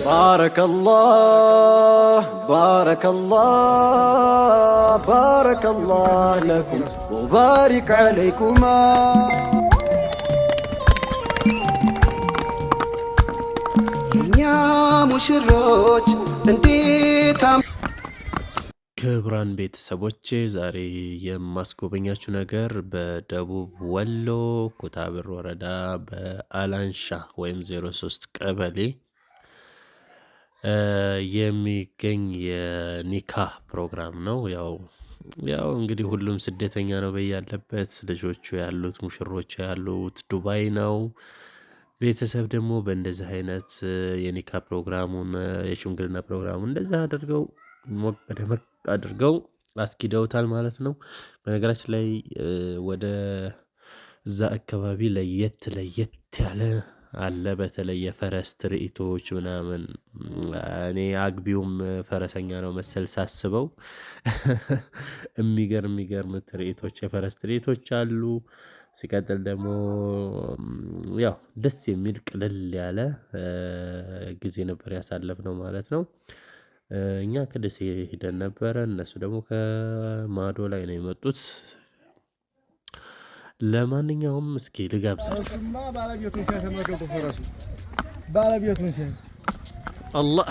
بارك الله بارك الله بارك الله لكم وبارك عليكما. የኛ ሙሽሮች እንዴት ክቡራን ቤተሰቦቼ ዛሬ የማስጎበኛችሁ ነገር በደቡብ ወሎ ኩታብር ወረዳ በአላንሻ ወይም 03 ቀበሌ የሚገኝ የኒካ ፕሮግራም ነው። ያው እንግዲህ ሁሉም ስደተኛ ነው በያለበት፣ ልጆቹ ያሉት ሙሽሮቹ ያሉት ዱባይ ነው። ቤተሰብ ደግሞ በእንደዚህ አይነት የኒካ ፕሮግራሙን የሽምግልና ፕሮግራሙን እንደዚህ አድርገው ሞቅ ደመቅ አድርገው አስኪደውታል ማለት ነው። በነገራችን ላይ ወደ እዛ አካባቢ ለየት ለየት ያለ አለ። በተለይ የፈረስ ትርኢቶች ምናምን፣ እኔ አግቢውም ፈረሰኛ ነው መሰል ሳስበው የሚገርም የሚገርም ትርኢቶች የፈረስ ትርኢቶች አሉ። ሲቀጥል ደግሞ ያው ደስ የሚል ቅልል ያለ ጊዜ ነበር ያሳለፍነው ማለት ነው። እኛ ከደሴ ሄደን ነበረ፣ እነሱ ደግሞ ከማዶ ላይ ነው የመጡት። ለማንኛውም እስኪ ልጋብዛችሁ። አላህ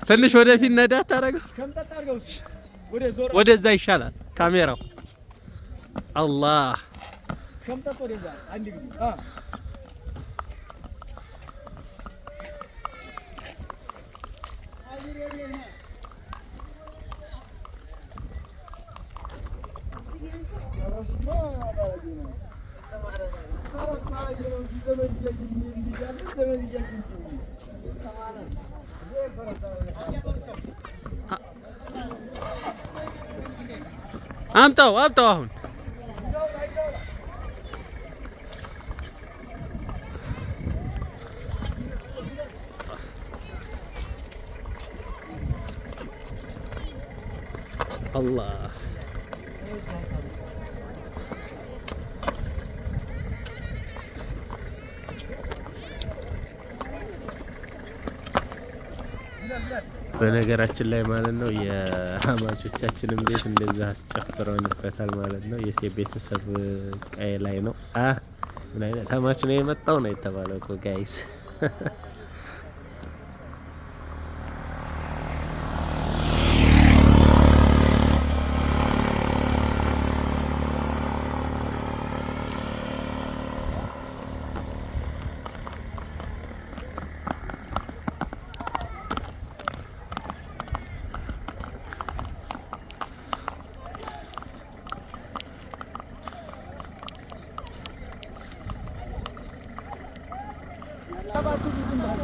ትንሽ ወደፊት ነዳ ታደርገው፣ ወደዛ ይሻላል ካሜራው። አላህ አምጣው አምጣው አሁን አላህ። በነገራችን ላይ ማለት ነው የአማቾቻችንን ቤት እንደዛ አስጨፍረንበታል ማለት ነው። የሴት ቤተሰብ ቀይ ላይ ነው። ምን አይነት አማች ነው የመጣው ነው የተባለው እኮ guys።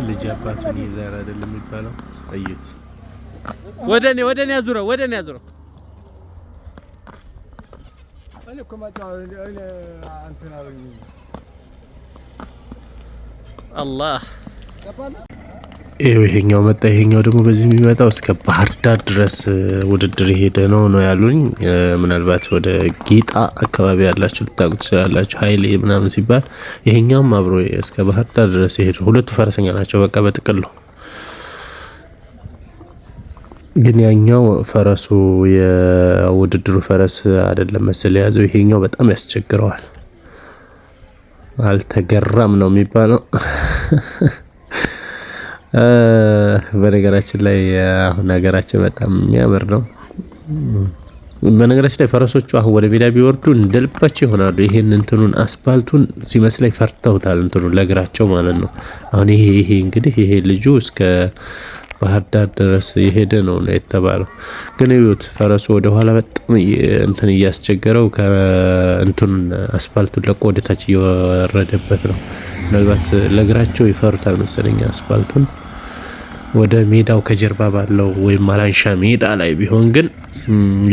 ልጅ አባቱን ይይዛል አይደለም የሚባለው? እዩት። ወደኔ ወደኔ አዙረው ወደኔ አዙረው። አላህ ይኸው ይሄኛው መጣ። ይሄኛው ደግሞ በዚህ የሚመጣው እስከ ባህር ዳር ድረስ ውድድር የሄደ ነው ነው ያሉኝ። ምናልባት ወደ ጌጣ አካባቢ ያላችሁ ልታውቁ ትችላላችሁ። ኃይሌ ምናምን ሲባል ይሄኛውም አብሮ እስከ ባህር ዳር ድረስ የሄደ ሁለቱ ፈረሰኛ ናቸው። በቃ በጥቅሉ ግን ያኛው ፈረሱ የውድድሩ ፈረስ አይደለም መሰል የያዘው። ይሄኛው በጣም ያስቸግረዋል። አልተገራም ነው የሚባለው። በነገራችን ላይ አሁን ሀገራችን በጣም የሚያምር ነው። በነገራችን ላይ ፈረሶቹ አሁን ወደ ሜዳ ቢወርዱ እንደልባቸው ይሆናሉ። ይሄን እንትኑን አስፓልቱን ሲመስለኝ ፈርተውታል፣ እንትኑን ለእግራቸው ማለት ነው። አሁን ይሄ እንግዲህ ይሄ ልጁ እስከ ባህር ዳር ድረስ የሄደ ነው ነው የተባለው። ግን እዩት ፈረሱ ወደ ኋላ በጣም እንትን እያስቸገረው ከእንትኑን አስፓልቱን ለቆ ወደ ታች እየወረደበት ነው። ምናልባት ለእግራቸው ይፈሩታል መሰለኝ አስፓልቱን። ወደ ሜዳው ከጀርባ ባለው ወይም አላንሻ ሜዳ ላይ ቢሆን ግን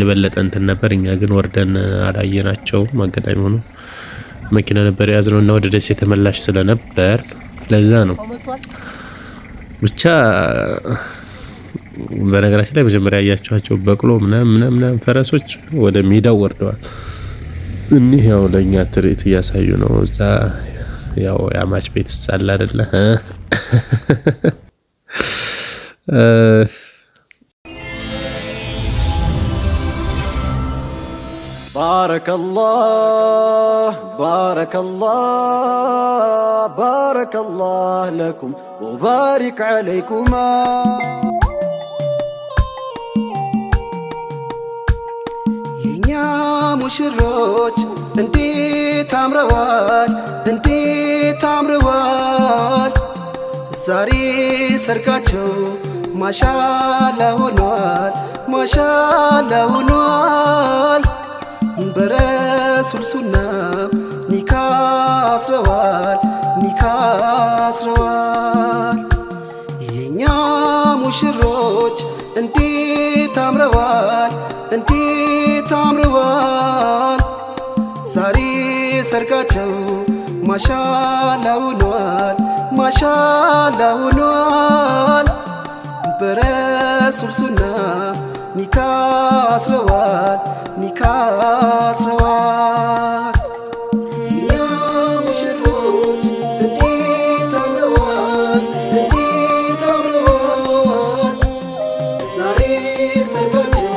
የበለጠ እንትን ነበር። እኛ ግን ወርደን አላየናቸውም። አጋጣሚ ሆኖ መኪና ነበር የያዝነው እና ወደ ደሴ ተመላሽ ስለነበር ለዛ ነው። ብቻ በነገራችን ላይ መጀመሪያ ያያችኋቸው በቅሎ ምናምን ምናምን ፈረሶች ወደ ሜዳው ወርደዋል። እኒህ ያው ለእኛ ትርኢት እያሳዩ ነው። እዛ ያው የአማች ቤት ሳለ አይደለ? بارك الله بارك الله بارك الله لكم وبارك عليكما። የኛ ሙሽሮች እንዴት አምረዋል፣ እንዴት አምረዋል! ዛሬ ሰርጋቸው ማሻላ ሆኗል፣ ማሻላ ሆኗል። በረሱል ሱና ኒካ አስረዋል፣ ኒካ አስረዋል። የኛ ሙሽሮች እንዴት አምረዋል፣ እንዴት አምረዋል! ዛሬ ሰርጋቸው ማሻላ ሆኗል፣ ማሻላ ሆኗል። በረሱል ሱና ኒካ አስረዋል፣ ኒካ አስረዋል። የኛ ሙሽሮች እንዴት አምረዋል፣ እንዴት አምረዋል! ዛሬ ሰርጋቸው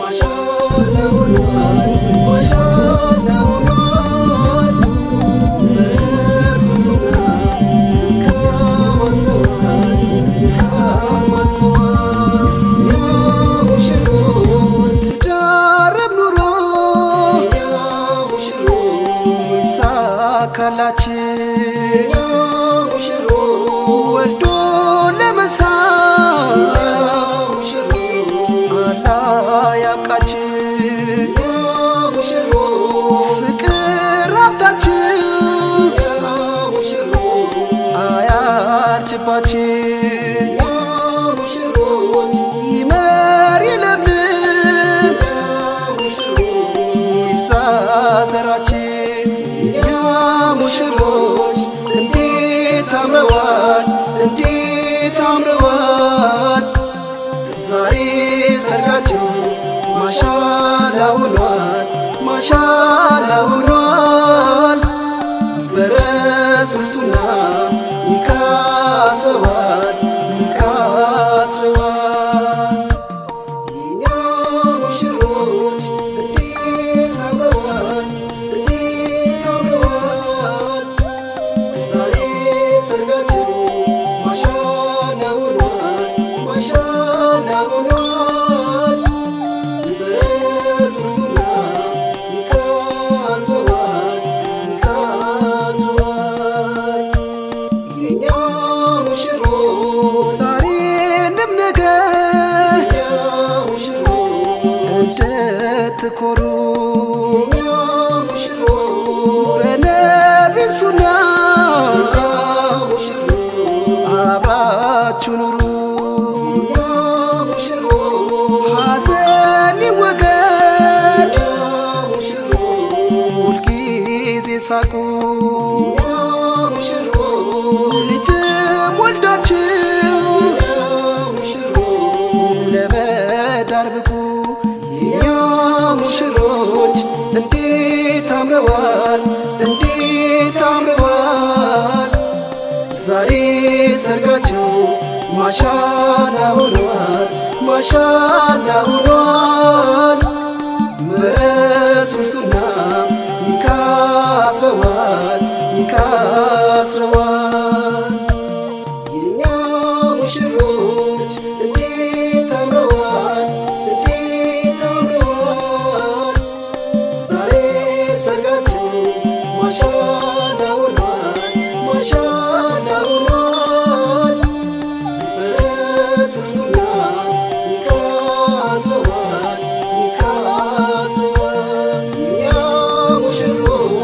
ማሻላ ሆኗል፣ ማሻላ ሆኗል። በረሱል ሱና ኒካ አስረዋል፣ ኒካ አስረዋል። የኛ ሙሽሮች ትዳረብ ኑሮ የኛ ሙሽሮች ይሳካላችሁ፣ ወልዶ ለመሳም አላህ ያብቃችሁ። ፍቅር ሀብታችሁ አያርጅባችሁ፣ ይመር ይለምልም ይብዛ ዘራችሁ። የኛ ሙሽሮች እንዴት አምረዋል፣ እንዴት አምረዋል! ዛሬ ሰርጋቸው ማሻላ ሆኗል፣ ማሻላ ሆኗል። በረሱል ሱና ኒካ አስረዋል፣ ኒካ አስረዋል። የኛ ሙሽሮች እንዴት አምረዋል፣ እንዴት አምረዋል! ዛሬ ሰርጋቸው ማሻላ ሆኗል፣ ማሻላ ሆኗል። በረሱል ሱና ኒካ አስረዋል፣ ኒካ አስረዋል። የኛ ሙሽሮች ዛሬንም ነገ እንድትኮሩ በነቢ ሱና አብራችሁ ኑሩ። ሐዘን ይወገድ፣ ሁልጊዜ ሳቁ። ልጅም ወልዳችሁ ለመዳር ብቁ። የኛ ሙሽሮች እንዴት አምረዋል፣ እንዴት አምረዋል! ዛሬ ሰርጋቸው ማሻላ ሆኗል፣ ማሻላ ሆኗል። በረሱል ሱና ኒካ አስረዋል፣ ኒካ አስረዋል። የኛ ሙሽሮች እንዴት አምረዋል፣ እንዴት አምረዋል! ዛሬ ሰርጋቸው ማሻላ ሆኗል፣ ማሻላ ሆኗል። በረሱል ሱና ኒካ አስረዋል፣ ኒካ አስረዋል። የኛ ሙሽሮች